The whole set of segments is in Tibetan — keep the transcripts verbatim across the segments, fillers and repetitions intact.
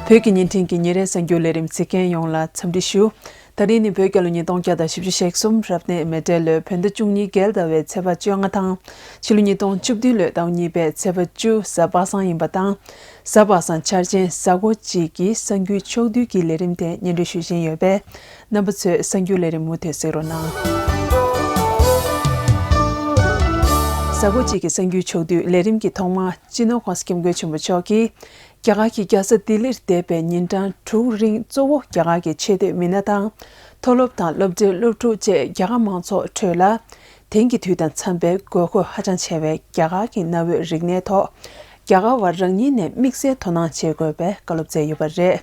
བོད་ཀྱི་བརྙན་འཕྲིན་གྱི་ཉིན་རེའི་གསར་འགྱུར་ལས་རིམ་གཟིགས་མཁན་ཡོངས་ལ་འཚམས་འདྲི་ཞུ། ད་རིང་ནི་བོད་རྒྱལ་ལོ་ཉིས་སྟོང་བརྒྱ་དང་བཞི་བཅུ་ཞེ་གསུམ་རབ་གནས་མེ་སྤྲེལ་ལོའི་བོད་ཟླ་བཅུ་གཉིས་རྒྱལ་ཟླ་བའི་ཚེས་པ་བཅོ་ལྔ་དང་། ཕྱི་ལོ་ཉིས་སྟོང་བཅུ་བདུན་ལོའི་ཟླ་བ་གཉིས་པའི་ཚེས་པ་བཅུ་གཟའ་པ་སངས་ཡིན་པ་དང་། གཟའ་པ་སངས་འཆར་ཅན་གཟའ་འཁོར་གཅིག་གི་གསར་འགྱུར་ཕྱོགས་བསྡུས་ཀྱི་ལས་རིམ་དེ་སྙན་སྒྲོན་ཞུ་བཞིན་ཡོད་པས། རྣམ་པ་ཚོས་གསར་འགྱུར་ལས་རིམ་མུ་མཐུད་གཟིགས་རོགས་གནང་། གཟའ་འཁོར་གཅིག་གི་གསར་འགྱུར་ཕྱོགས་བསྡུས་ལས་རིམ་གྱི་ཐོག་མར་སྤྱི་ནོར་༸གོང་ས་༸སྐྱབས་མགོན་ཆེན་པོ་མཆོག་གིས། རྒྱ་གར་གྱི་རྒྱལ་ས་ལྡི་ལིར་འདས་པའི་ཉིན་གྲངས་དྲུག་རིང་གཙོ་བོ་རྒྱ་གར་གྱི་ཆེས་མཐོའི་མི་སྣ་དང་། མཐོ་སློབ་དང་སློབ་གྲྭའི་སློབ་ཕྲུག་བཅས་རྒྱ་གར་མང་ཚོགས་ཁྲོད་ལ། དེང་གི་དུས་དང་འཚམས་པའི་དགོས་མཁོ་ཧ་ཅང་ཆེ་བའི་རྒྱ་གར་གྱི་གནའ་བོའི་རིག་གནས་ཐོག་རྒྱ་གར་བ་རང་ཉིད་ནས་དམིགས་བསལ་དོ་སྣང་བྱེད་དགོས་པའི་བཀའ་སློབ་སྩལ་ཡོད་པ་རེད།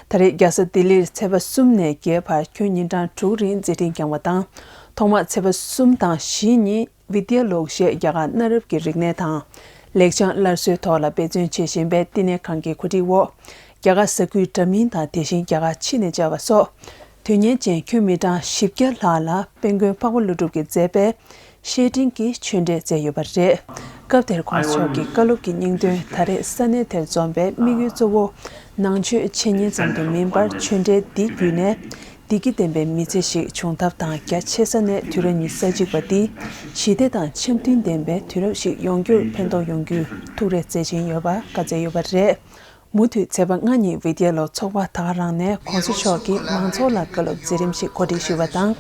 ད་རེས་རྒྱལ་ས་ལྡི་ལིར་ཚེས་པ་གསུམ་ནས་བརྒྱད་བར་ཁྱོན་ཉིན་གྲངས་དྲུག་རིང་མཛད་འཕྲིན་བསྐྱངས་པ་དང་། ཐོག་མར་ཚེས་པ་གསུམ་དང་བཞི་ཉིན། བི་དི་ཡ་ལོག་ཤེས་རྒྱ་གར་གནའ་རབས་ཀྱི་རིག་གནས་དང་། ལེགས་བྱང་སླར་གསོའི་ཐོག་ལ་འབད་བརྩོན་བྱེད་བཞིན་པའི་བསྟི་གནས་ཁང་གི་གོ་སྒྲིག་འོག་རྒྱ་གར་ས་ཁུལ་འདྲ་མིན་དང་། དེ་བཞིན་རྒྱ་གར་ཕྱི་ནས་བཅར་བ་སོགས་དོན་གཉེར་ཅན་ཁྱོན་མི་གྲངས་བཞི་བརྒྱ་ལྷག་ལ་དཔལ་མགོན་འཕགས་པ་ཀླུ་སྒྲུབ་ཀྱིས་མཛད་པའི་བཤེས་སྤྲིང་གི་ཆོས་འབྲེལ་སྩལ་ཡོད་པ་རེད། སྐབས་དེར་༸གོང་ས་མཆོག་གི་བཀའ་སློབ་ཀྱི་སྙིང་དོན། ད་རེས་ས་གནས་དེར་འཛོམས་པའི་དམིགས་ཡུལ་གཙོ་བོ་ནང་ཆོས་འཆད་ཉན་ཙམ་དུ་མིན་པར། ཆོས་འབྲེལ་འདི་བརྒྱུད་ནས། བདེ་སྐྱིད་ལྡན་པའི་མི་ཚེ་ཞིག་འབྱུང་ཐབས་དང་། རྒྱ་ཆེ་ས་ནས་དུས་རབས་ཉི་ཤུ་རྩ་གཅིག་པ་འདི་ཞི་བདེ་དང་འཆམ་མཐུན་ལྡན་པའི་དུས་རབས་ཤིག་ཡོང་རྒྱུར་ཕན་ཐོགས་ཡོང་རྒྱུའི་ཐུགས་རེ་བསྩལ་བཞིན་ཡོད་པ་བཀའ་སྩལ་ཡོད་པ་རེད། མུ་མཐུད་ཚེས་པ་ལྔ་ཉིན་བི་དི་ཡ་ལོག་ཚོགས་པ་ད་ག་རང་ནས་༸གོང་ས་མཆོག་གིས་མང་ཚོགས་ལ་བཀའ་སློབ་མཛད་རིམ་ཞིག་གོ་སྒྲིག་ཞུས་པ་དང་།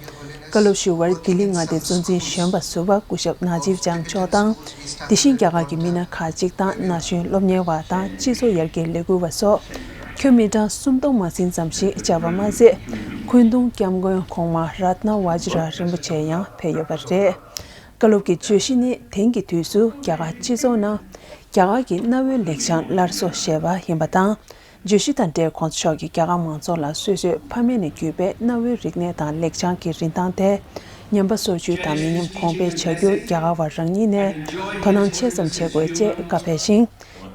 བཀའ་སློབ་ཞུ་བར་ལྡི་ལི་མངའ་སྡེའི་གཙོ་འཛིན་གཞོན་པ་ཟུར་པ་སྐུ་ཞབས་ནཱ་ཇིབ་ཅཱན་མཆོག་དང་། དེ་བཞིན་རྒྱ་གར་གྱི་མི་སྣ་ཁག་ཅིག་དང་། ན་གཞོན་སློབ་གཉེར་བ་དང་། སྤྱི་ཚོགས་ཡར་རྒྱས་ལས་འགུལ་བ་སོགས་ཁྱོན་མི་གྲངས་སུམ་སྟོང་མ་ཟིན་ཙམ་ཞིག་བཅར་བ་མ་ཟད། འཁོན་གདུང་སྐྱབས་མགོན་གོང་མ་རཏྣ་བ་ཇི་ར་རིན་པོ་ཆེ་ཡང་ཕེབས་ཡོད་པ་རེད། བཀའ་སློབ་ཀྱི་བརྗོད་གཞི་ནི། དེང་གི་དུས་སུ་རྒྱ་གར་སྤྱི་ཚོགས་ནང་རྒྱ་གར་གྱི་གནའ་བོའི་ལེགས་བྱང་སླར་གསོ་ཞེས་པ་ཡིན་པ་དང་། བརྗོད་གཞི་དང་འབྲེལ་༸གོང་ས་མཆོག་གིས་རྒྱ་གར་མང་ཚོགས་ལ་སོ་སོའི་ཕ་མེས་ནས་བརྒྱུད་པའི་གནའ་བོའི་རིག་གནས་དང་ལེགས་བྱང་གི་རིན་ཐང་དེ་ཉམས་པ་སོར་ཆུད་དང་མི་ཉམས་གོང་འཕེལ་བྱ་རྒྱུར་རྒྱ་གར་བ་རང་ཉིད་ནས་དོ་སྣང་ཆེ་ཙམ་བྱེད་དགོས་ཅེས་བཀའ་ཕེབས་ཤིང་།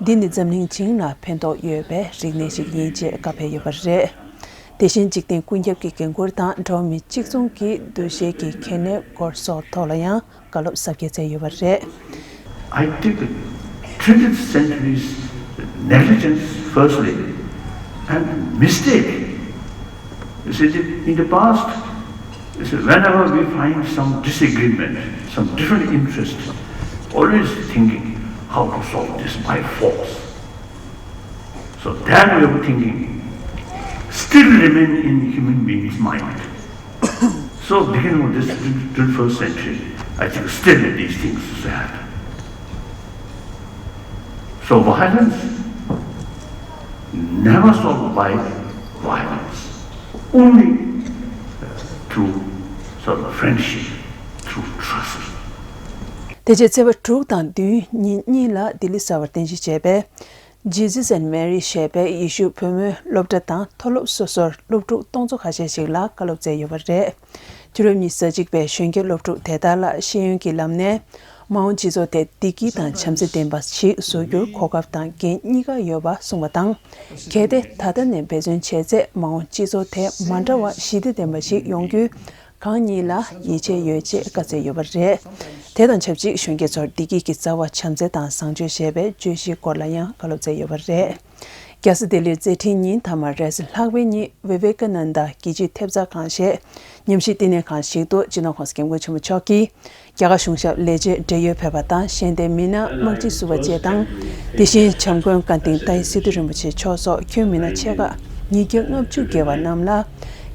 འདི་ནི་འཛམ་གླིང་བྱིངས་ལ་ཕན་ཐོགས་ཡོད་པའི་རིག་གནས་ཤིག་ཡིན་ཅེས་བཀའ་ཕེབས་ཡོད་པ་རེད། དེ་བཞིན་འཇིག་རྟེན་ཀུན་ཁྱབ་ཀྱི་འགན་ཁུར་དང་འགྲོ་བ་མི་གཅིག་མཚུངས་ཀྱི་འདུ་ཤེས་ཀྱི་གལ་གནད་སྐོར་སོགས་ཐོག་ལ་ཡང་བཀའ་སློབ་ཟབ་རྒྱས་སྩལ་ཡོད་པ་རེད། I take the twentieth century's negligence firstly and mistake. You see, in the past, you see, whenever we find some disagreement, some different interest, always thinking how to solve this by force. So that way of thinking still remain in human beings' mind. So beginning of this twenty-first century, I think still these things happen. So violence never solved by violence, only uh, through sort of friendship, through trust. དེ་རྗེས་ཚེས་པ་དྲུག་དང་བདུན་ཉིན་གཉིས་ལ་ལྡི་ལི་གསར་པར་རྟེན་གཞི་བྱས་པའི། Jesus and Mary ཞེས་པའི་ཡེ་ཤུ་བོད་མིའི་སློབ་གྲྭ་དང་མཐོ་སློབ་སོ་སོར་སློབ་ཕྲུག་སྟོང་ཚོ་ཁ་ཤས་ཤིག་ལ་བཀའ་སློབ་སྩལ་ཡོད་པ་རེད། དུས་རབས་ཉི་ཤུ་རྩ་གཅིག་པའི་གཞོན་སྐྱེས་སློབ་ཕྲུག་དེ་དག་ལ་ཤེས་ཡོན་གྱི་ལམ་ནས་མ་འོངས་སྤྱི་ཚོགས་དེ་བདེ་སྐྱིད་དང་བྱམས་བརྩེ་ལྡན་པ་ཞིག་བཟོ་རྒྱུར་གོ་སྐབས་དང་འགན་གཉིས་ཀ་ཡོད་པ་གསུངས་པ་དང་། གལ་ཏེ་ད་ལྟ་ནས་འབད་བརྩོན་བྱས་ཚེ། མ་འོངས་སྤྱི་ཚོགས་དེ་མ་འདྲ་བ་ཞི་བདེ་ལྡན་པ་ཞིག་ཡོང་རྒྱུའི་གང་ཉིད་ལ་ཡིད་ཆེས་ཡོད་ཅེས་བཀའ་སྩལ་ཡོད་པ་རེད། དེ་དང་ཆབས་ཅིག་གཞོན་སྐྱེས་ཚོར་བདེ་སྐྱིད་ཀྱི་རྩ་བ་བྱམས་བརྩེ་དང་བཟང་སྤྱོད་ཞེས་པའི་བརྗོད་གཞིའི་སྐོར་ལ་ཡང་བཀའ་སློབ་སྩལ་ཡོད་པ་རེད། རྒྱལ་ས་ལྡི་ལིར་མཛད་འཕྲིན་ཉིན་མཐའ་མ་རེས་གཟའ་ལྷག་པའི་ཉིན་བི་ཝེ་ཀ་ནན་ད་རྒྱལ་སྤྱིའི་ཐེབས་རྩ་ཁང་ཞེས་ཉམས་ཞིབ་བསྟི་གནས་ཁང་ཞིག་ཏུ་སྤྱི་ནོར་༸གོང་ས་༸སྐྱབས་མགོན་ཆེན་པོ་མཆོག་གིས། རྒྱ་གར་གཞུང་ཞབས་ལས་བྱེད་བགྲེས་ཡོལ་བོད་པ་དང་གཞན་སྡེའི་མི་སྣ་དམག་སྤྱི་ཟུར་པ་བཅས་དང་། དེ་བཞིན་བྱམས་མགོན་བཀའ་དྲིན་ཏཱའི་སི་ཏུ་རིན་པོ་ཆེ་མཆོག་སོགས་ཁྱོན་མི་སྣ་ཆེ་ཁག་ཉིས་བརྒྱ་ལྔ་བཅུ་བརྒལ་བ་རྣམས་ལ།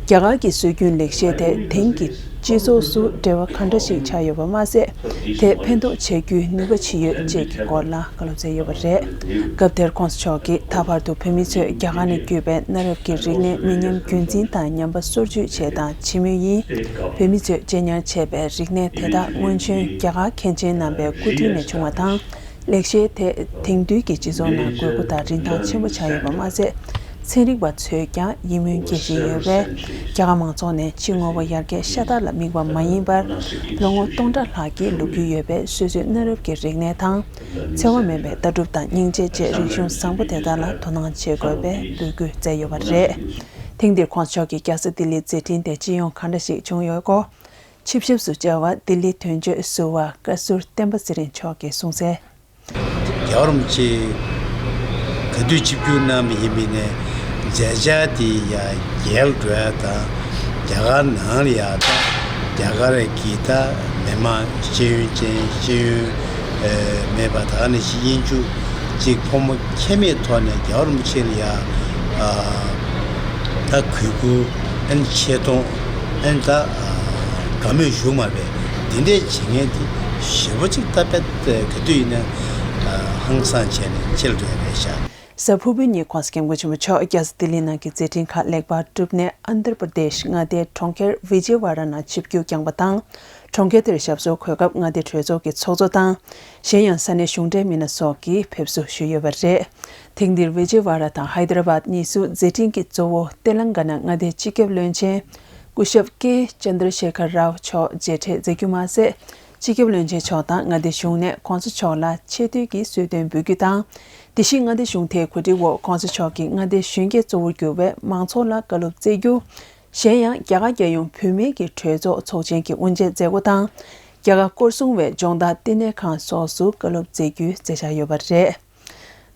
རྒྱ་གར་གྱི་སྲོལ་རྒྱུན་ལེགས་བཤད་དེ་དེང་གི་སྤྱི་ཚོགས་སུ་འབྲེལ་བ་གང་འདྲ་ཞིག་ཆགས་ཡོད་པ་མ་ཟད། དེས་ཕན་ཐོགས་བྱ་རྒྱུའི་ནུས་པ་ཇི་ཡོད་བཅས་ཀྱི་སྐོར་ལ་བཀའ་སློབ་སྩལ་ཡོད་པ་རེད། སྐབས་དེར་༸གོང་ས་མཆོག་གིས། ད་བར་དུ་བོད་མི་ཚོས་རྒྱ་གར་ནས་བརྒྱུད་པའི་གནའ་རབས་ཀྱི་རིག་གནས་མི་ཉམས་རྒྱུན་འཛིན་དང་ཉམས་པ་སོར་ཆུད་བྱས་དང་བྱེད་མུས་ཡིན། བོད་མི་ཚོས་གཅེས་ཉར་བྱས་པའི་རིག་གནས་དེ་དག་སྔོན་བྱོན་རྒྱ་གར་མཁན་ཆེན་རྣམ་པའི་སྐུ་དུས་ནས་བྱུང་བ་དང་། ལེགས་བཤད་དེ་དེང་དུས་ཀྱི་སྤྱི་ཚོགས་ནང་དགོས་མཁོ་དང་རིན་ཐང་ཆེན་པོ་ཆགས་ཡོད་པ་མ་ཟད། ཚན་རིག་པ་ཚོས་ཀྱང་ཡིད་སྨོན་སྐྱེ་བཞིན་ཡོད་པས། རྒྱ་གར་མང་ཚོགས་ནས་ཕྱི་དངོས་པོ་ཡར་རྒྱས་ཤ་སྟག་ལ་དམིགས་པ་མ་ཡིན་པར། ལོ་ངོ་སྟོང་ཕྲག་ལྷག་གི་ལོ་རྒྱུས་ཡོད་པའི་སོ་སོའི་གནའ་རབས་ཀྱི་རིག་གནས་དང་། འཚེ་བ་མེད་པའི་ལྟ་གྲུབ་དང་སྙིང་རྗེ་བཅས་རིག་གཞུང་བཟང་པོ་དེ་དག་ལ་དོ་སྣང་བྱེད་དགོས་པའི་འབོད་སྐུལ་སྩལ་ཡོད་པ་རེད། ཐེངས་འདིར་༸གོང་ས་མཆོག་གི་རྒྱལ་ས་ལྡི་ལིའི་མཛད་འཕྲིན་དེ་སྤྱི་ཡོངས་གང་འདྲ་ཞིག་བྱུང་ཡོད་སྐོར། ཆིབས་ཞབས་སུ་བཅར་བ་ལྡི་ལི་དོན་གཅོད་ཟུར་པ་བཀའ་ཟུར་བསྟན་པ་ཚེ་རིང་མཆོག་གིས་གསུངས་གསལ། རྒྱལ་བ་རིན་པོ་ཆེས་ག་དུས་ཆིབས་བསྒྱུར་གནང་བ་ཡིན་པ་ནས་ མཛད་འཆར་དེ་ཡང་རྒྱལ་འགྲོ་ཡ་དང་། རྒྱ་གར་ནང་ལ་ཡང་ད་རྒྱ་གར་གྱི་ད་མི་མང་ཤེས་ཡོན་ཅན་ཤེས་ཡོན་ཨ་མེད་པ་ད་ག་ནང་བཞིན་དབྱིན་ཇུག་ཅིག་ཕོ་མོ་ཁྱད་མེད་ཐོག་ནས་རྒྱལ་བ་རིན་པོ་ཆེ་ལ་ཡང་ཨ་ད་གུས་བཀུར་ཨན་ཆེ་མཐོང་ཨན་ད་ཨ་དགའ་མོས་ཞུ་མ་རེད། དེ་འདྲས་བྱེད་མཁན་དེ་ཞེ་པོ་ཅིག་ད་དཔེ་ག་དུས་ཡིན་ན་ཨ་ཧང་སང་བྱས་ནས་ཕྱིར་འགྲོ་ཡ་རེད་ཤག་གཟའ་ཕུར་བུའི་ཉིན་༸གོང་ས་༸སྐྱབས་མགོན་ཆེན་པོ་མཆོག་རྒྱལ་ས་ལྡི་ལི་ནང་གི་མཛད་འཕྲིན་ཁག་ལེགས་པར་གྲུབ་ནས་ཨན་དྷྲ་པྲ་དེཤ་མངའ་སྡེའི་གྲོང་ཁྱེར་ཝི་ཇེ་ཝཱ་ར་ནང་ཆིབས་བསྒྱུར་བསྐྱངས་པ་དང་། གྲོང་ཁྱེར་དེར་ཞབས་སོར་འཁོད་སྐབས་མངའ་སྡེ་གྲོས་ཚོགས་ཀྱི་ཚོགས་གཙོ་དང་། གཞན་ཡང་ས་གནས་གཞུང་འབྲེལ་མི་སྣ་སོགས་ཀྱིས་ཕེབས་བསུ་ཞུས་ཡོད་པ་རེད། ཐེངས་འདིར་ཝི་ཇེ་ཝཱ་ར་དང་ཧའི་དྷ་ར་བཱད་གཉིས་སུ་མཛད་འཕྲིན་གྱི་གཙོ་བོ་ཏེ་ལང་ག་ན་མངའ་སྡེའི་སྤྱི་ཁྱབ་བློན་ཆེན་སྐུ་ཞབས་ཀེ་ཅན་དྲ་ཤེ་ཁར་རའོ་མཆོག་མཇལ་འཕྲད་མཛད་རྒྱུ་མ་ཟད། སྤྱི་ཁྱབ་བློན་ཆེན་མཆོག་དང་མངའ་སྡེ་གཞུང་ནས་༸གོང་ས་མཆོག་ལ་ཆེ་བསྟོད་ཀྱི་གསོལ་སྟོན་འབུལ་རྒྱུ་དང་། དེ་བཞིན་མངའ་སྡེ་གཞུང་དེའི་གོ་སྒྲིག་འོག་༸གོང་ས་མཆོག་གིས་མངའ་སྡེའི་གཞོན་སྐྱེས་གཙོ་བོར་གྱུར་བའི་མང་ཚོགས་ལ་བཀའ་སློབ་སྩལ་རྒྱུ། གཞན་ཡང་རྒྱ་གར་རྒྱལ་ཡོངས་བུད་མེད་ཀྱི་གྲོས་ཚོགས་ཚོགས་ཆེན་གྱི་དབུ་འབྱེད་མཛད་སྒོ་དང་། རྒྱ་གར་སྐོར་སྲུང་བའི་སྦྱོང་བརྡར་བསྟི་གནས་ཁང་སོགས་སུ་བཀའ་སློབ་སྩལ་རྒྱུའི་མཛད་འཆར་ཡོད་པ་རེད།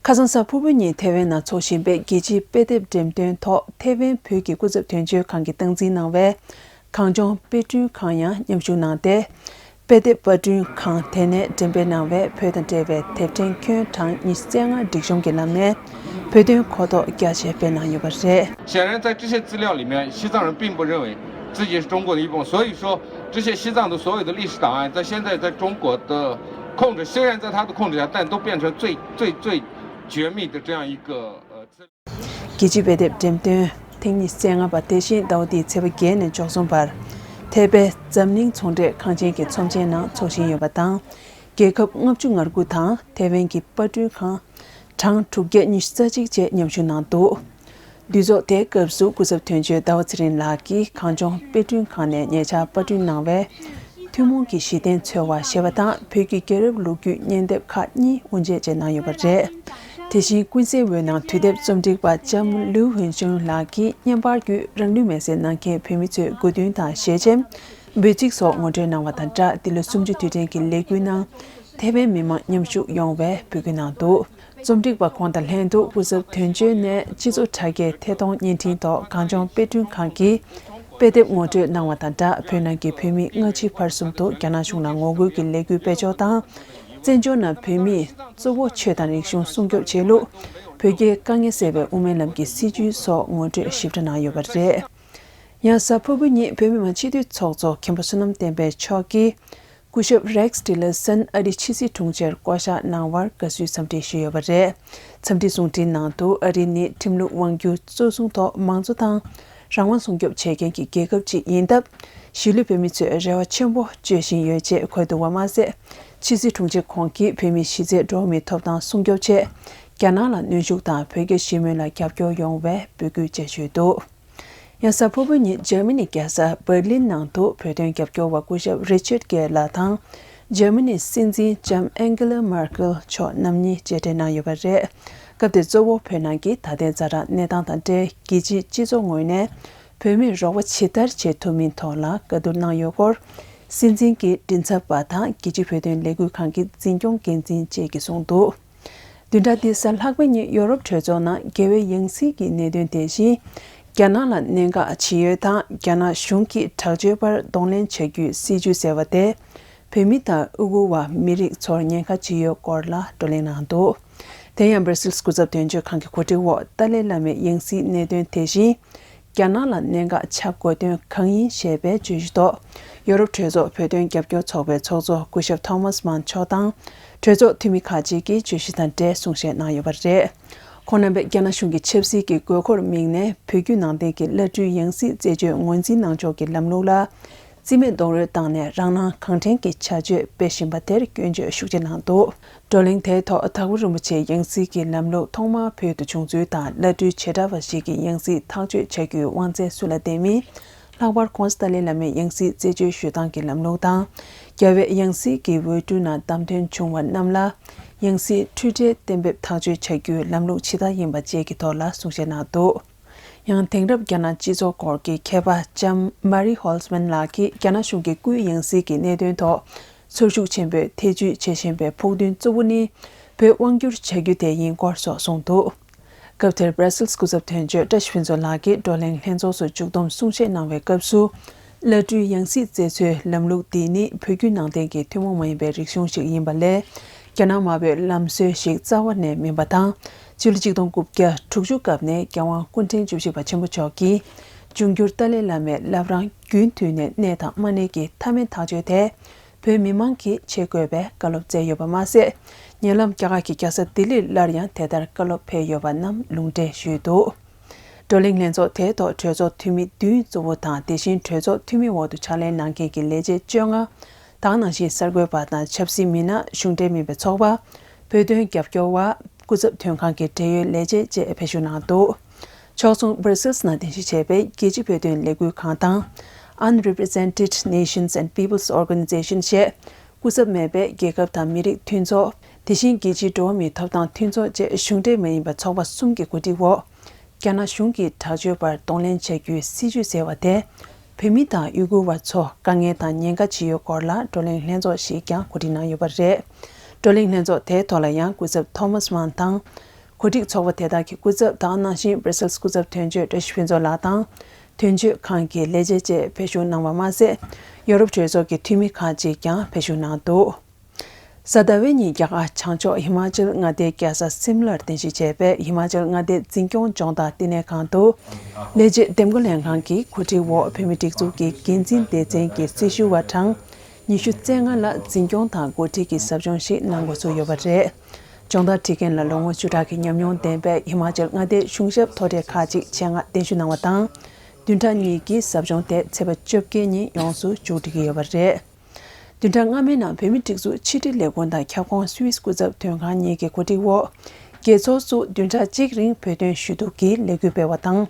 ཁ་སང་གཟའ་ཕུར་བུ་ཉིན་ཐེ་ཝན་ནང་འཚོགས་བཞིན་པའི་རྒྱལ་སྤྱིའི་དཔེ་དེབ་འགྲེམས་སྟོན་ཐོག་ཐེ་ཝན་བོད་ཀྱི་སྐུ་ཚབ་དོན་གཅོད་ཁང་གིས་སྟངས་འཛིན་གནང་བའི་གངས་ལྗོངས་དཔེ་སྐྲུན་ཁང་ཡང་མཉམ་ཞུགས་གནང་སྟེ། དཔེ་དེབ་པར་སྐྲུན་ཁང་དེ་ནས་འགྲེམས་སྤེལ་གནང་བའི་བོད་དང་འབྲེལ་བའི་དེབ་ཕྲེང་ཁྱོན་གྲངས་ཉི་ཤུ་རྩ་ལྔ་སྒྲིག་གཤོམ་གྱི་ལམ་ནས་བོད་དོན་གོ་རྟོགས་རྒྱ་ཆེ་སྤེལ་གནང་ཡོད་པ་རེད། 显然，在这些资料里面，西藏人并不认为自己是中国的一部分，所以说，这些西藏的所有的历史档案，在现在在中国的控制，虽然在他的控制下，但都变成最最最绝密的这样一个呃资料。 རྒྱལ་སྤྱིའི་དཔེ་དེབ་འགྲེམས་སྟོན་ཐེངས་ཉི་ཤུ་རྩ་ལྔ་པ་དེ་བཞིན་ཟླ་བ་འདིའི་ཚེས་པ་བརྒྱད་ནས་བཅུ་གསུམ་བར་ཐེ་པེ་འཛམ་གླིང་ཚོང་འབྲེལ་ཁང་ཆེན་གྱི་ཚོམས་ཆེན་ནང་འཚོགས་བཞིན་ཡོད་པ་དང་། རྒྱལ་ཁབ་ལྔ་བཅུ་ང་དགུ་དང་ཐེ་ཝན་གྱི་པར་སྐྲུན་ཁང་གྲངས་དྲུག་བརྒྱ་ཉི་ཤུ་རྩ་གཅིག་བཅས་མཉམ་ཞུགས་གནང་འདུག་འདུས་ཚོགས་དེའི་སྐབས་སུ་སྐུ་ཚབ་དོན་གཅོད་ཟླ་བ་ཚེ་རིང་ལགས་ཀྱིས་གངས་ལྗོངས་དཔེ་སྐྲུན་ཁང་ནས་ཉེ་ཆར་པར་སྐྲུན་གནང་བའི་ཐུན་མོང་གི་གཞི་རྟེན་འཚོལ་བ་ཞེས་པ་དང་བོད་ཀྱི་རྒྱལ་རབས་ལོ་རྒྱུས་སྙན་དེབ་ཁག་གཉིས་དབུ་འབྱེད་བཅས་གནང་ཡོད་པ་རེད། དེ་བཞིན་ཀུན་གསལ་འོད་སྣང་དུས་དེབ་རྩོམ་སྒྲིག་པ་ལྕམ་ལིའུ་ཧུན་ཅུན་ལགས་ཀྱིས་བརྙན་པར་བརྒྱུད་རང་ལུས་མེར་སྲེག་གནང་མཁན་བོད་མི་ཚོའི་དགུ་འདུན་དང་ཞལ་ཆེམས། འབོད་ཚིག་སོགས་ངོ་སྤྲོད་གནང་བ་དང་སྦྲགས་འདི་ལོ་གསུམ་བཅུ་དུས་དྲན་གྱི་ལས་འགུལ་ནང་ཐེ་ཝན་མི་མང་མཉམ་ཞུགས་ཡོང་བའི་འབོད་སྐུལ་གནང་འདུག་རྩོམ་སྒྲིག་པ་ཁོང་དང་ལྷན་དུ་སྐུ་ཚབ་དོན་གཅོད་ནས་སྤྱི་ཚོགས་དྲ་རྒྱའི་ཐད་གཏོང་བརྙན་འཕྲིན་ཐོག་གངས་ལྗོངས་དཔེ་སྐྲུན་ཁང་གི་དཔེ་དེབ་ངོ་སྤྲོད་གནང་བ་དང་སྦྲགས་བོད་ནང་གི་བོད་མི་སྔ་ཕྱི་བར་གསུམ་དུ་རྒྱ་ནག་གཞུང་ལ་ངོ་རྒོལ་གྱི་ལས་འགུལ་སྤེལ་ཕྱོགས་དང་། བཙན་བྱོལ་ནང་བོད་མིས་གཙོ་བོ་ཆོས་དང་རིག་གཞུང་སྲུང་སྐྱོབ་བྱེད་ལུགས། བོད་རྒྱའི་དཀའ་ངལ་སེལ་བའི་དབུ་མའི་ལམ་གྱི་སྲིད་བྱུས་སོགས་ངོ་སྤྲོད་ཞིབ་ཕྲ་གནང་ཡོད་པ་རེད། ཡང་གཟའ་ཕུར་བུ་ཉིན་བོད་མི་མང་སྤྱི་འཐུས་ཚོགས་གཙོ་མཁན་པོ་བསོད་ནམས་བསྟན་འཕེལ་མཆོག་གིས། སྐུ་ཞབས་རེགས་ཊི་ལར་སན་ཨ་རིའི་ཕྱི་སྲིད་དྲུང་ཆེར་བསྐོ་གཞག་གནང་བར་དགའ་བསུའི་འཚམས་འདྲི་ཞུས་ཡོད་པ་རེད། འཚམས་འདྲི་གསུང་འཕྲིན་ནང་དུ་ཨ་རི་ནི་ཁྲིམས་ལུགས་དབང་སྒྱུར་གཙོ་བཟུང་ཐོག་མང་གཙོ་དང་རང་དབང་སྲུང་སྐྱོབ་བྱེད་མཁན་གྱི་རྒྱལ་ཁབ་ཅིག་ཡིན་སྟབས། གཞིས་ལུས་བོད་མི་ཚོས་རེ་བ་ཆེན་པོ་བཅོལ་བཞིན་ཡོད་ཅེས་འཁོད་འདུག་པ་མ་ཟད། ཕྱི་སྲིད་དྲུང་ཆེ་ཁོང་གིས་བོད་མིའི་གཞི་རྩའི་འགྲོ་བ་མིའི་ཐོབ་ཐང་སྲུང་སྐྱོབ་ཆེད་རྒྱ་ནག་ལ་གནོན་ཤུགས་དང་བོད་རྒྱ་ཞི་མོལ་ལ་རྒྱབ་སྐྱོར་ཡོང་བའི་འབོད་སྐུལ་བཅས་ཞུས་འདུག་ཡང་གཟའ་ཕུར་བུ་ཉིན་འཇར་མ་ནི་རྒྱལ་ས་འབར་ལིན་ནང་དུ་བོད་དོན་རྒྱབ་སྐྱོར་བ་སྐུ་ཞབས་རི་ཆར་གེར་ལགས་དང་། འཇར་མ་ནིའི་སྲིད་འཛིན་ལྕམ་ཨན་གེ་ལ་མར་ཀེལ་མཆོག་རྣམ་གཉིས་མཇལ་འཕྲད་གནང་ཡོད་པ་རེད། སྐབས་དེར་གཙོ་བོ་བོད་ནང་གི་ད་ལྟའི་ཛ་དྲག་གནས་སྟངས་དང་འབྲེལ་རྒྱལ་སྤྱིའི་སྤྱི་ཚོགས་ངོས་ནས་བོད་མིར་རོགས་པ་ཇི་ལྟར་བྱེད་ཐུབ་མིན་ཐོག་ལ་བཀའ་བསྡུར་གནང་ཡོད་སྐོར། སྲིད་འཛིན་གྱི་མགྲིན་ཚབ་པ་དང་རྒྱལ་སྤྱིའི་བོད་དོན་ལས་འགུལ་ཁང་གི་འཛིན་སྐྱོང་འགན་འཛིན་བཅས་ཀྱིས་གསུངས་འདུག་བདུན་ཕྲག་འདིའི་གཟའ་ལྷག་པའི་ཉིན་ཡོ་རོབ་གྲོས་ཚོགས་ནང་རྒྱལ་བའི་ཡང་སྲིད་ཀྱི་གནད་དོན་དེ་བཞིན། རྒྱ་ནག་ལ་གནད་འགག་ཇི་ཡོད་དང་རྒྱ་ནག་གཞུང་གིས་དྲག་སྤྱོད་པར་གདོང་ལེན་བྱ་རྒྱུའི་སྲིད་བྱུས་ཟེར་བ་དེ། བོད་མི་དང་ཨུ་གུར་བ་མི་རིགས་ཚོར་ཉེན་ཁ་ཇི་ཡོད་སྐོར་ལ་བགྲོ་གླེང་གནང་འདུག་དེ་ཡང་སྦར་སིལ་སྐུ་ཚབ་དོན་གཅོད་ཁང་གི་གོ་སྒྲིག་འོག་ཏཱ་ལའི་བླ་མའི་ཡང་སྲིད་གནད་དོན་དེ་བཞིན། རྒྱ་ནག་ལ་གནད་འགག་ཆགས་དགོས་དོན་གང་ཡིན་ཞེས་པའི་བརྗོད་གཞི་ཐོག་ཡོ་རོབ་གྲོས་ཚོགས་བོད་དོན་རྒྱབ་སྐྱོར་ཚོགས་པའི་ཚོགས་གཙོ་སྐུ་ཞབས་ཐོ་མཱས་མཱན་མཆོག་དང་། གྲོས་ཚོགས་འཐུས་མི་ཁག་ཅིག་གིས་བརྗོད་གཞི་དང་འབྲེལ་གསུང་བཤད་གནང་ཡོད་པ་རེད། ཁོང་རྣམ་པས་རྒྱ་ནག་གཞུང་གི་ཆབ་སྲིད་ཀྱི་དགོས་མཁོར་དམིགས་ནས་བོད་བརྒྱུད་ནང་བསྟན་གྱི་བླ་སྤྲུལ་ཡང་སྲིད་རྩད་གཅོད་ངོས་འཛིན་གནང་ཕྱོགས་ཀྱི་ལམ་ལུགས་ལ། རྩིས་མེད་རྡོག་རོལ་བཏང་ནས་རང་སྣང་གང་དྲན་གྱི་བྱ་སྤྱོད་སྤེལ་བཞིན་པ་དེར་སྐྱོན་བརྗོད་ཤུགས་ཆེ་གནང་འདུག་བགྲོ་གླེང་དེའི་ཐོག་དྭགས་པོ་རིན་པོ་ཆེའི་ཡང་སྲིད་ཀྱི་ལམ་ལུགས་ཐོག་མར་བོད་དུ་བྱུང་ཚུལ་དང་། བླ་སྤྲུལ་བྱེ་བྲག་པ་ཞིག་གི་ཡང་སྲིད་ཐག་གཅོད་བྱ་རྒྱུའི་དབང་ཚད་སུ་ལ་ལྡན་མིན། ལྷག་པར་༸གོང་ས་ཏཱ་ལའི་བླ་མའི་ཡང་སྲིད་རྩད་གཅོད་ཞུ་སྟངས་ཀྱི་ལམ་ལུགས་དང་། རྒྱལ་བའི་ཡང་སྲིད་ཀྱི་འོས་སྤྲུལ་ནང་བདམས་ཐོན་བྱུང་བ་རྣམས་ལ་ཡང་སྲིད་འཁྲུལ་བྲལ་གཏན་འབེབས་ཐག་གཅོད་བྱ་རྒྱུའི་ལམ་ལུགས་ཇི་ལྟར་ཡིན་པ་བཅས་ཀྱི་ཐོག་ལ་གསུང་བཤད་གནང་འདུག་ཡང་དེང་རབས་རྒྱ་ནག་སྤྱི་ཚོགས་སྐོར་གྱི་མཁས་པ་ལྕམ་མ་རི་ཧོལ་ཙ་མན་ལགས་ཀྱིས་རྒྱ་ནག་གཞུང་གིས་སྐུའི་ཡང་སྲིད་ཀྱི་གནད་དོན་ཐོག་ཚོར་ཤུགས་ཆེན་པོས་ཐེ་ཇུས་བྱེད་བཞིན་པའི་ཕུགས་འདུན་གཙོ་བོ་ནི་བོད་དབང་བསྒྱུར་བྱ་རྒྱུ་དེ་ཡིན་སྐོར་སོགས་གསུངས་འདུག་སྐབས་དེར་སྦྲ་སིལ་སྐུ་ཚབ་དོན་གཅོད་བཀྲ་ཤིས་ཕུན་ཚོགས་ལགས་ཀྱིས་བགྲོ་གླེང་ལྷན་ཚོགས་སུ་མཇུག་བསྡོམས་གསུང་བཤད་གནང་བའི་སྐབས་སུ། བླ་སྤྲུལ་ཡང་སྲིད་མཛད་གཙོའི་ལམ་ལུགས་འདི་ནི་བོད་བརྒྱུད་ནང་བསྟན་གྱི་ཐུན་མོང་མ་ཡིན་པའི་རིག་གཞུང་ཞིག་ཡིན་པ་ལས། རྒྱ་ནག་དམར་པོའི་ལམ་སྲོལ་ཞིག་རྩ་བ་ནས་མིན་པ་དང་། ཕྱི་ལོ་ཆིག་སྟོང་དགུ་བརྒྱ་དྲུག་ཅུ་སྐབས་ནས་རྒྱལ་དབང་སྐུ་ཕྲེང་བཅུ་བཞི་པ་ཆེན་པོ་མཆོག་གིས་འབྱུང་འགྱུར་ཏཱ་ལའི་བླ་མའི་བླ་བྲང་རྒྱུན་མཐུད་ནས་གནས་དང་མ་གནས་ཀྱི་མཐའ་མའི་ཐག་གཅོད་དེ། བོད་མི་མང་གིས་བྱེད་དགོས་པའི་བཀའ་སློབ་སྩལ་ཡོད་པ་མ་ཟད། ཉེ་ལམ་རྒྱ་གར་གྱི་རྒྱལ་ས་ལྡི་ལིར་སླར་ཡང་དེ་ལྟར་བཀའ་སློབ་ཕེབས་ཡོད་པ་རྣམས་ལུང་འདྲེན་ཞུས་འདུག། བགྲོ་གླེང་ལྷན་ཚོགས་དེའི་ཐོག་གྲོས་ཚོགས་འཐུས་མི་བདུན་གཙོ་བོ་དང་། དེ་བཞིན་གྲོས་ཚོགས་འཐུས་མི་འོག་ཏུ་ཕྱག་ལས་གནང་མཁན་གྱི་ལས་བྱེད་བཅོ་ལྔ་དང་། ནང་བཞིན་གསར་འགོད་པ་དང་ཆབ་སྲིད་མི་སྣ། གཞུང་འབྲེལ་མིན་པའི་ཚོགས་པ། བོད་དོན་རྒྱབ་སྐྱོར་བ། སྐུ་ཚབ་དོན་ཁང་གི་འབྲེལ་ཡོད་ལས་བྱེད་བཅས་ཕེབས་ཞུགས་གནང་འདུག། ཕྱོགས་མཚུངས་སྦར་སིལ་ནང་རྟེན་གཞི་བྱས་པའི་རྒྱལ་སྤྱི་བོད་དོན་ལས་འགུལ་ཁང་དང་། Unrepresented Nations and Peoples Organization ཞེས་སྐུ་ཚབ་མེད་པའི་རྒྱལ་ཁབ་དང་མི་རིགས་མཐུན་ཚོགས། དེ་བཞིན་རྒྱལ་སྤྱིའི་འགྲོ་བ་མིའི་ཐོབ་ཐང་མཐུན་ཚོགས་བཅས་གཞུང་འབྲེལ་མ་ཡིན་པའི་ཚོགས་པ་གསུམ་གྱི་གོ་སྒྲིག་འོག། རྒྱ་ནག་གཞུང་གིས་དྲག་སྤྱོད་པར་གདོང་ལེན་བྱ་རྒྱུའི་སྲིད་བྱུས་ཟེར་བ་དེ། བོད་མི་དང་ཡུ་གུར་བ་ཚོ་དཀའ་ངལ་དང་ཉེན་ཁ་ཇི་ཡོད་སྐོར་ལ་བགྲོ་གླེང་ལྷན་ཚོགས་ཤིག་ཀྱང་གོ་སྒྲིག་གནང་ཡོད་པ་རེད། བགྲོ་གླེང་ལྷན་ཚོགས་དེའི་ཐོག་ལ་ཡང་སྐུ་ཚབ་ཐོ་མཱས་མཱན་དང་། གོ་སྒྲིག་ཚོགས་པ་དེ་དག་གི་སྐུ་ཚབ་དང་། ནང་བཞིན་སྦར་སིལ་སྐུ་ཚབ་དོན་གཅོད་བཀྲ་ཤིས་ཕུན་ཚོགས་ལགས་དང་། དོན་གཅོད་ཁང་གི་ལས་བྱེད་བཅས་ཕེབས་ཞུགས་གནང་བ་མ་ཟད། ཡོ་རོབ་གྲོས་ཚོགས་ཀྱི་འཐུས་མི་ཁག་ཅིག་ཀྱང་ཕེབས་ཞུགས་གནང་འདུག། གཟའ་ཟླ་བའི་ཉིན་རྒྱ་གར་བྱང་ཕྱོགས་ཧི་མ་ཅལ་མངའ་སྡེའི་རྒྱལ་ས་སིམ་ལར་རྟེན་གཞི་བྱས་པའི་ཧི་མ་ཅལ་མངའ་སྡེའི་འཛིན་སྐྱོང་སྦྱོང་བརྡར་བསྟི་གནས་ཁང་དུ། ལས་བྱེད་འདེམས་བསྐོ་ལྷན་ཁང་གི་གོ་སྒྲིག་འོག་བོད་མིའི་སྒྲིག་འཛུགས་ཀྱི་འགན་འཛིན་སྡེ་ཚན་གྱི་སྲི་ཞུ་བ་གྲངས་ཉི་ཤུ་རྩ་ལྔ་ལ་འཛིན་སྐྱོང་དང་འགོ་ཁྲིད་ཀྱི་ཟབ་སྦྱོང་ཞིག་གནང་འགོ་ཚུགས་ཡོད་པ་རེད། སྦྱོང་བརྡར་ཁྲིད་མཁན་ལ་ལོ་ངོ་བཅུ་ཕྲག་གི་ཉམས་མྱོང་ལྡན་པའི་ཧི་མ་ཅལ་མངའ་སྡེའི་གཞུང་ཞབས་མཐོ་གྲས་ཁག་ཅིག་ཆེད་མངགས་གདན་ཞུ་གནང་བ་དང་། བདུན་ཕྲག་གཉིས་ཀྱི་ཟབ་སྦྱོང་དེ་ཚེས་པ་བཅོ་བརྒྱད་ཉིན་ཡོངས་སུ་མཇུག་སྒྲིལ་གྱི་ཡོད་པ་རེད། བདུན་ཕྲག་སྔ་མའི་ནང་བོད་མིའི་སྒྲིག་འཛུགས་ཕྱི་དྲིལ་ལས་ཁུངས་དང་ཁྱབ་ཁོངས་སུད་སི་སྐུ་ཚབ་དོན་ཁང་གཉིས་ཀྱི་གོ་སྒྲིག་འོག། རྒྱལ་ཚོགས་སུ་བདུན་ཕྲག་གཅིག་རིང་བོད་དོན་ཞུ་གཏུག་གི་ལས་འགུལ་སྤེལ་བ་དང་།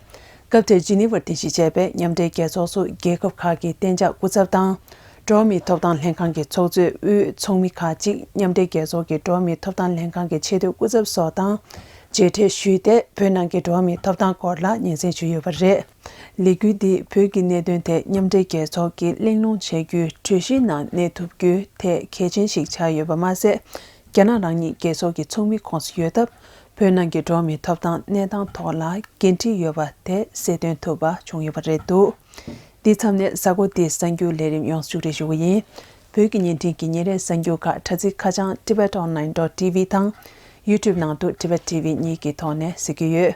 སྐབས་དེར་ཇི་ནི་ཝར་རྟེན་གཞི་བྱས་པའི་མཉམ་འབྲེལ་རྒྱལ་ཚོགས་སུ་རྒྱལ་ཁབ་ཁག་གི་གཏན་འཇགས་སྐུ་ཚབ་དང་། འགྲོ་བ་མིའི་ཐོབ་ཐང་ལྷན་ཁང་གི་ཚོགས་གཙོས་དབུས་ཚོགས་མི་ཁག་ཅིག། མཉམ་འབྲེལ་རྒྱལ་ཚོགས་ཀྱི་འགྲོ་བ་མིའི་ཐོབ་ཐང་ལྷན་ཁང་གི་ཆེས་མཐོའི་སྐུ་ཚབ་སོགས་དང་མཇལ་འཕྲད་ཞུས་ཏེ། བོད་ནང་གི་འགྲོ་བ་མིའི་ཐོབ་ཐང་སྐོར་ལ་སྙན་སེང་ཞུས་ཡོད་པ་རེད། ལས་འགུལ་འདིས་བོད་ཀྱི་གནད་དོན་ཐད་མཉམ་འབྲེལ་རྒྱལ་ཚོགས་ཀྱི་གླེང་སློང་བྱ་རྒྱུའི་གྲོས་གཞིའི་ནང་གནས་ཐུབ་རྒྱུའི་ཐད་གལ་ཆེན་ཞིག་ཆགས་ཡོད་པ་མ་ཟད། རྒྱ་ནག་རང་ཉིད་རྒྱལ་ཚོགས་ཀྱི་ཚོགས་མི་ཁོངས་སུ་ཡོད་སྟབས། བོད་ནང་གི་འགྲོ་བ་མིའི་ཐོབ་ཐང་གནས་སྟངས་ཐོག་ལ་འགན་འཁྲི་ཡོད་པ་དེ་གསལ་སྟོན་ཐུབ་པ་བྱུང་ཡོད་པ་རེད་འདུག། འདི་མཚམས་ནས་གཟའ་འཁོར་འདིའི་གསར་འགྱུར་ལས་རིམ་ཡོངས་སུ་མཇུག་སྒྲིལ་ཞུ་གི་ཡིན། བོད་ཀྱི་བརྙན་འཕྲིན་གྱི་ཉིན་རེའི་གསར་འགྱུར་ཁག་དྲ་ཚིགས་ཁ་བྱང་tibet online dot tv དང་YouTube ནང་དུ་Tibet T V གཉིས་ཀྱི་ཐོག་ནས་གཟིགས་རྒྱུ་ཡོད།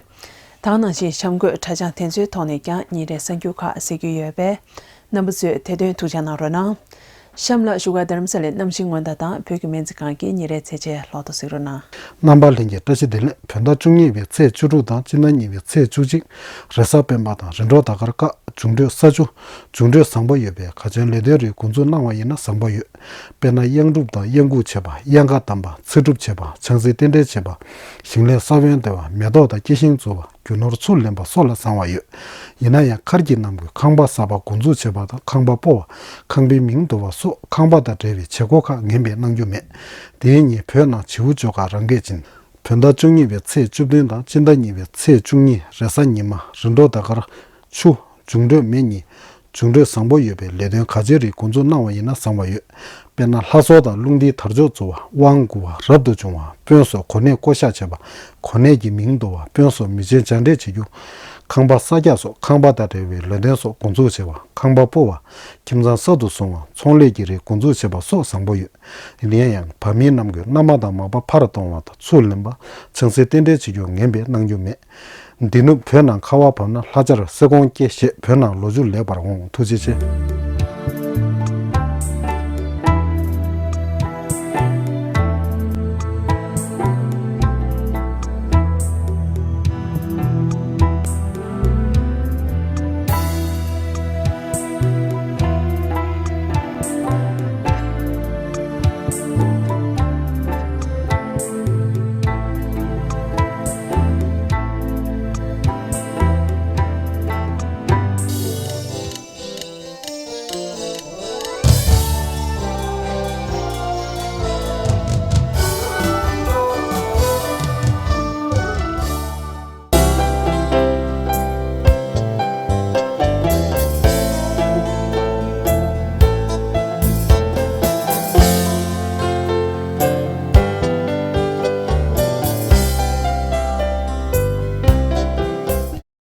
ད་ག་ནང་བཞིན་གཤམ་འཁོད་དྲ་བྱང་དེ་ཚོའི་ཐོག་ནས་ཀྱང་ཉིན་རེའི་གསར་འགྱུར་ཁག་གཟིགས་རྒྱུ་ཡོད་པས། རྣམ་པ་ཚོས་དེ་དོན་ཐུགས་འཇགས་གནང་རོགས་གནང་། གཤམ་ལ་བཞུགས་སྒར་རྡ་རམ་ས་ལའི་གནམ་གཤིས་སྔོན་བརྡ་དང་བོད་ཀྱི་སྨན་རྩིས་ཁང་གི་ཉིན་རེའི་ཚེས་ཆའི་ལོ་ཐོ་གཟིགས་རོགས་གནང་། རྣམ་པ་ལྷན་རྒྱས་བཀྲ་ཤིས་བདེ་ལེགས། བོད་ཟླ་བཅུ་གཉིས་པའི་ཚེས་བཅུ་དྲུག་དང་སྤྱི་ཟླ་གཉིས་པའི་ཚེས་བཅུ་གཅིག་རེས་གཟའ་སྤེན་པ་དང་རིམ་གྲོ་ཟླ་སྐར་ཀ། འབྱུང་འཕྲོད་ས་ཆུ། འབྱུང་འཕྲོད་བཟང་པོ་ཡོད་པས་ག་ཚོད་ལས་དོན་རིགས་འགོ་འཛུགས་གནང་བ་ཡིན་ན་བཟང་པོ་ཡོད། དཔེར་ན། གཡང་སྒྲུབ་དང་གཡང་འགུགས་བྱེད་པ། གཡང་ཁ་བསྡམ་པ། ཚེ་སྒྲུབ་བྱེད་པ། ཆང་སའི་རྟེན་འབྲེལ་བྱེད་པ། ཞིང་ལས་ས་བོན་འདེབས་པ། མེ་ཏོག་དང་སྐྱེ་ཤིང་འཛུགས་པ། རྒྱུ་ནོར་ཚུར་ལེན་པ་སོགས་ལ་བཟང་བ་ཡོད། ཡིན་ན་ཡང་མཁར་གྱི་གནམ་སྒོས་ཁང་པ་གསར་པ་འགོ་འཛུགས་བྱེད་པ་དང་ཁང་པ་སྤོ་བ། ཁང་པའི་མིང་འདོར་བ་སོགས་ཁང་པ་དང་འབྲེལ་བའི་བྱེད་སྒོ་ཁག་ངན་པས་གནང་རྒྱུ་མེད། དེའི་ཉིན་བོད་ནང་བྱིའུ་གཅོད་ཁག་རང་འགས་ཕྱིན། བོད་ཟླ་བཅུ་གཉིས་པའི་ཚེས་བཅུ་བདུན་དང་སྤྱི་ཟླ་གཉིས་པའི་ཚེས་བཅུ་གཉིས་རེས་གཟའ་ཉི་མ་རིམ་གྲོ་ཟླ་སྐར་ཆུ། འབྱུང་འཕྲོད་མེ་གཉིས། འབྱུང་འཕྲོད་བཟང་པོ་ཡོད་པས་ལས་དོན་ག་ཚོད་རིགས་འགོ་འཛུགས་གནང་བ་ཡིན་ན་བཟང་བ་ཡོད། དཔེར་ན། ལྷ་གསོལ་དང་རླུང་རྟའི་དར་ལྕོག་འཛུགས་པ། དབང་བསྐུར་བ། རབ་ཏུ་བྱུང་བ། དཔོན་སོགས་གོ་གནས་བསྐོ་གཞག་བྱེད་པ། གོ་གནས་ཀྱི་མིང་འདོར་བ། དཔོན་སོགས་མི་ཆེན་བྱ་འདྲེ་བྱེད་རྒྱུ། ཁང་པ་གསར་རྒྱག་སོགས་ཁང་པ་དང་འབྲེལ་བའི་ལས་དོན་སོགས་འགོ་འཛུགས་བྱེད་པ། ཁང་པ་སྤོ་བ། ཁྱིམ་ཚང་གསར་དུ་བཟུང་བ། ཚོང་ལས་ཀྱི་རིགས་འགོ་འཛུགས་བྱེད་པ་སོགས་བཟང་པོ་ཡོད། ཡིན་ན་ཡང་བར་མིའི་གནམ་སྒོས་མནའ་མ་དང་མ་པ་ཕར་གཏོང་བ་དང་ཚུར་ལེན་པ། ཆང་སའི་རྟེན་འབྲེལ་བྱེད་རྒྱུ་ངན་པས་གནང་རྒྱུ་མེད། འདི་ནུབ་བོད་ནང་ཁ་བ་བབས་ན་ལྷ་ཆར་སེ་གོང་སྐྱེ་ཞེས་བོད་ནང་ལོ་རྒྱུས་ལེགས་པར་འོང་། ཐུགས་རྗེ་ཆེ།